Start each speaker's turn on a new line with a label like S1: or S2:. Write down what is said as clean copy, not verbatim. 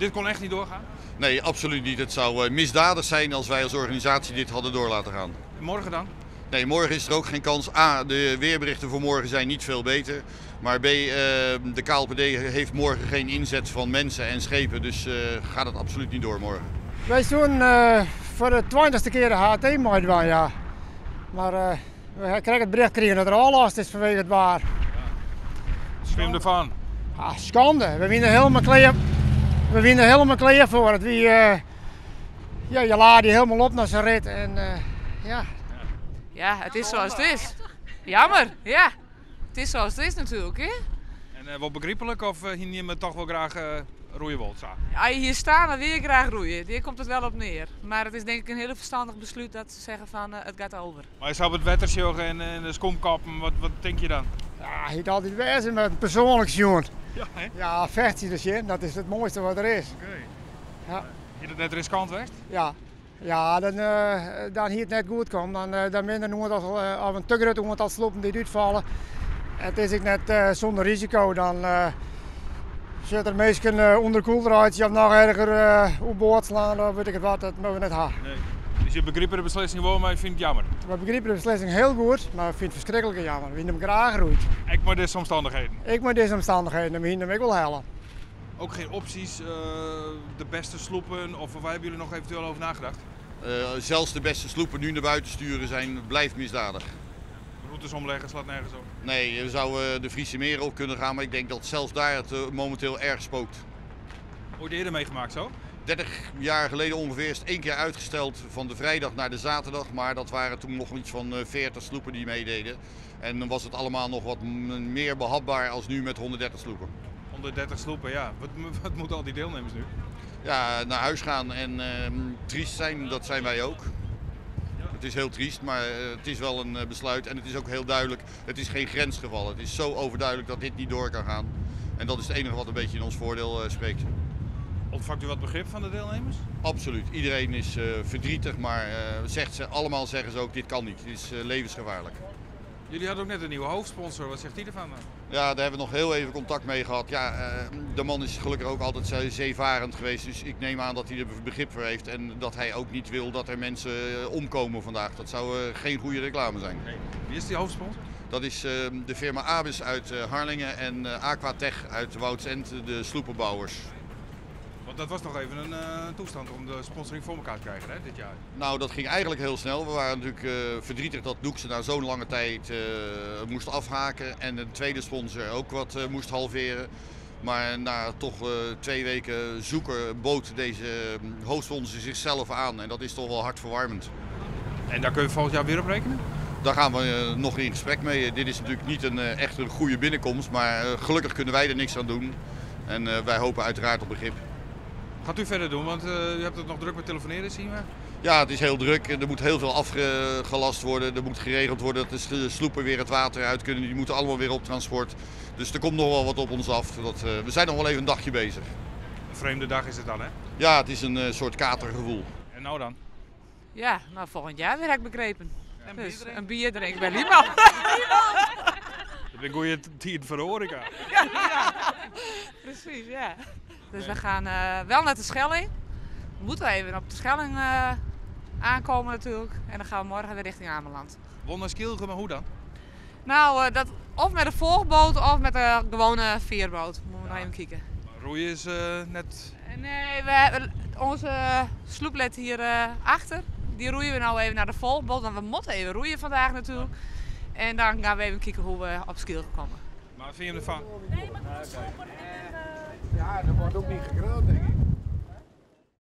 S1: Dit kon echt niet doorgaan?
S2: Nee, absoluut niet. Het zou misdadig zijn als wij als organisatie dit hadden door laten gaan.
S1: En morgen dan?
S2: Nee, morgen is er ook geen kans. A, de weerberichten voor morgen zijn niet veel beter. Maar B, de KLPD heeft morgen geen inzet van mensen en schepen. Dus gaat het absoluut niet door morgen.
S3: Wij doen voor de 20ste keer de HT meidwaan, ja. Maar we krijgen het bericht kregen dat er aflast is vanwege het waar.
S1: Swim ervan.
S3: Ah, schande. We winnen helemaal klaar. We winnen helemaal klaar voor het. Wie, ja, je laat die helemaal op naar zijn rit en ja.
S4: Ja, het is zoals het is. Jammer, ja. Het is zoals het is natuurlijk, hè.
S1: En wel begrijpelijk of hier nemen toch wel graag roeien wilt, zo?
S4: Ja, hier staan we weer graag roeien. Hier komt het wel op neer. Maar het is denk ik een heel verstandig besluit dat ze zeggen van het gaat over.
S1: Maar je zou op het wetter sjoggen en de skomkappen, wat denk je dan?
S3: Ja, je moet altijd wezen met een persoonlijk jongen.
S1: Ja, hè?
S3: Ja, vecht je dus in, dat is het mooiste wat er is.
S1: Oké.
S3: Ja.
S1: Is het net riskant geweest?
S3: Ja. Ja, dan hier het net goed komt, dan minder noemt als of een te groot aantal sloepen die uitvallen. Het is ik net zonder risico, dan zit er meestal een onderkoeldraadje of nog erger op boord slaan of weet ik het wat, dat moeten we net hebben.
S1: Nee. Dus je begrijpt de beslissing wel, maar je vindt het jammer?
S3: We begrijpen de beslissing heel goed, maar we vinden het verschrikkelijk jammer. We vinden hem graag roeit.
S1: Ik moet deze omstandigheden?
S3: Ik moet deze omstandigheden, we vinden hem ook wel hellen.
S1: Ook geen opties, de beste sloepen of waar hebben jullie nog eventueel over nagedacht?
S2: Zelfs de beste sloepen nu naar buiten sturen blijft misdadig.
S1: Routes omleggen slaat nergens op?
S2: Nee, we zouden de Friese Meren op kunnen gaan, maar ik denk dat zelfs daar het momenteel erg spookt.
S1: Ooit eerder meegemaakt zo?
S2: 30 jaar geleden ongeveer is het 1 keer uitgesteld van de vrijdag naar de zaterdag, maar dat waren toen nog iets van 40 sloepen die meededen. En dan was het allemaal nog wat meer behapbaar als nu met 130 sloepen.
S1: 130 sloepen, ja. Wat moeten al die deelnemers nu?
S2: Ja, naar huis gaan en triest zijn, dat zijn wij ook. Het is heel triest, maar het is wel een besluit en het is ook heel duidelijk, het is geen grensgeval. Het is zo overduidelijk dat dit niet door kan gaan. En dat is het enige wat een beetje in ons voordeel spreekt.
S1: Ontvangt u wat begrip van de deelnemers?
S2: Absoluut. Iedereen is verdrietig, maar allemaal zeggen ze ook, dit kan niet. Het is levensgevaarlijk.
S1: Jullie hadden ook net een nieuwe hoofdsponsor. Wat zegt die ervan dan?
S2: Ja, daar hebben we nog heel even contact mee gehad. Ja, de man is gelukkig ook altijd zeevarend geweest. Dus ik neem aan dat hij er begrip voor heeft. En dat hij ook niet wil dat er mensen omkomen vandaag. Dat zou geen goede reclame zijn.
S1: Nee. Wie is die hoofdsponsor?
S2: Dat is de firma Abis uit Harlingen en Aquatech uit Woudsend, de sloepenbouwers.
S1: Want dat was nog even een toestand om de sponsoring voor elkaar te krijgen, hè, dit jaar.
S2: Dat ging eigenlijk heel snel. We waren natuurlijk verdrietig dat Doeksen na zo'n lange tijd moest afhaken en een tweede sponsor ook wat moest halveren. Maar na toch 2 weken zoeken bood deze hoofdsponsor zichzelf aan en dat is toch wel hartverwarmend.
S1: En daar kun je volgend jaar weer op rekenen?
S2: Daar gaan we nog in gesprek mee. Dit is natuurlijk niet echt een goede binnenkomst, maar gelukkig kunnen wij er niks aan doen. En wij hopen uiteraard op begrip.
S1: Gaat u verder doen, want u hebt het nog druk met telefoneren, zien we?
S2: Ja, het is heel druk. Er moet heel veel afgelast worden. Er moet geregeld worden dat de sloepen weer het water uit kunnen. Die moeten allemaal weer op transport. Dus er komt nog wel wat op ons af. We zijn nog wel even een dagje bezig.
S1: Een vreemde dag is het dan, hè?
S2: Ja, het is een soort katergevoel.
S1: En nou dan?
S4: Ja, volgend jaar weer heb ik begrepen.
S1: En
S4: Dus
S1: bier drinken?
S4: een bier drinken bij Liman.
S1: Dat ben ik goeie tijd voor de horeca.
S4: Ja, ja. Precies, ja. Dus we gaan wel naar de Schelling. We moeten even op de Schelling aankomen natuurlijk. En dan gaan we morgen weer richting Ameland.
S1: Won naar Skylge, maar hoe dan?
S4: Of met de volgboot of met de gewone veerboot. Moeten we nog even kijken.
S1: Maar roeien is net...
S4: Nee, onze sloep ligt hier achter. Die roeien we nou even naar de volgboot, want we moeten even roeien vandaag natuurlijk. En dan gaan we even kijken hoe we op Skylge komen.
S1: Maar vind je ervan?
S5: Nee, maar dat is schoppen en
S6: Ja, dat wordt ook niet gekraand, denk ik.